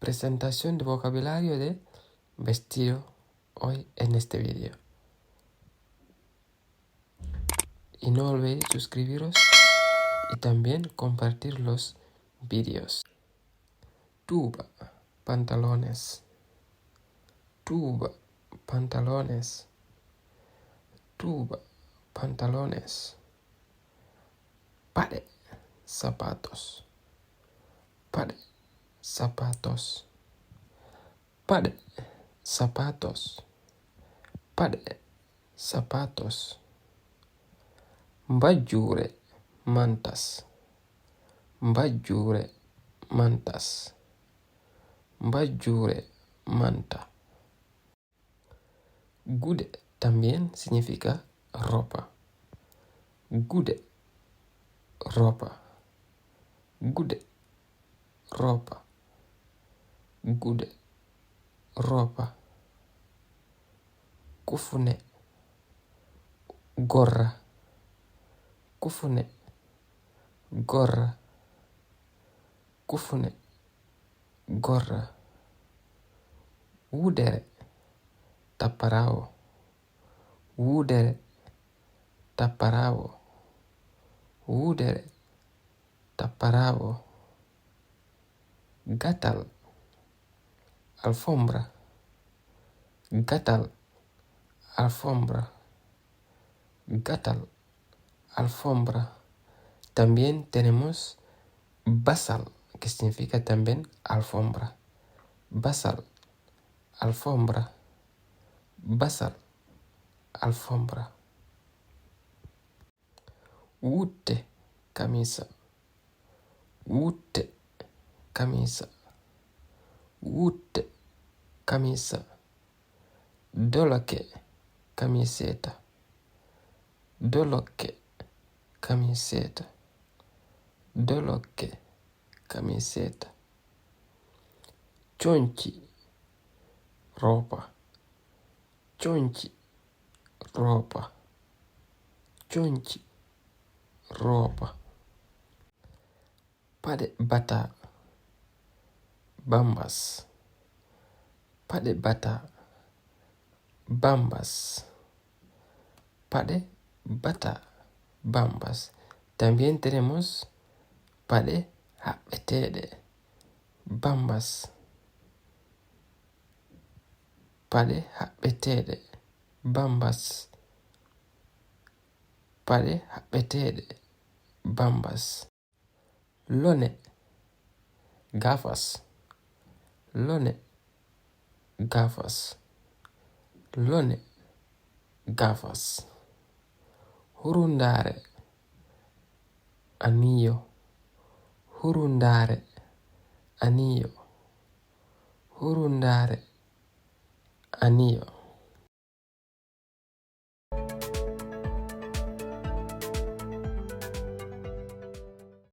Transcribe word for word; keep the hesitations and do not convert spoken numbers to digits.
Presentación de vocabulario de vestido hoy en este video. Y no olvidéis suscribiros y también compartir los vídeos. Tuba, pantalones. Tuba, pantalones. Tuba, pantalones. Paɗe, zapatos. Paɗe, zapatos. Paɗe, zapatos. Paɗe, zapatos. Mbajjuure, mantas. Mbajjuure, mantas. Mbajjuure, manta. Gude también significa ropa. Gude, ropa. Gude, ropa. Gude, ropa. Kufune, gorra. Kufune, gorra. Kufune, gorra. Wudere, taparaawo. Wudere, taparaawo. Wudere, taparaawo. Gatal, alfombra. Gatal, alfombra. Gatal, alfombra. También tenemos basal, que significa también alfombra. Basal, alfombra. Basal, alfombra. Wutte, camisa. Wutte, camisa. Wutte, camisa. Doloke, camiseta. Doloke, camiseta. Doloke, camiseta. Conci, ropa. Conci, ropa. Conci, ropa. Paɗe bata, bambas. Paɗe bata, bambas. Paɗe bata, bambas. También tenemos paɗe haɓɓeteeɗe, bambas. Paɗe haɓɓeteeɗe, bambas. Paɗe haɓɓeteeɗe, bambas. Lone, gafas. Lone, gafas. Lone, gafas. Hurundaare, anillo. Hurundaare, anillo. Hurundaare, anillo.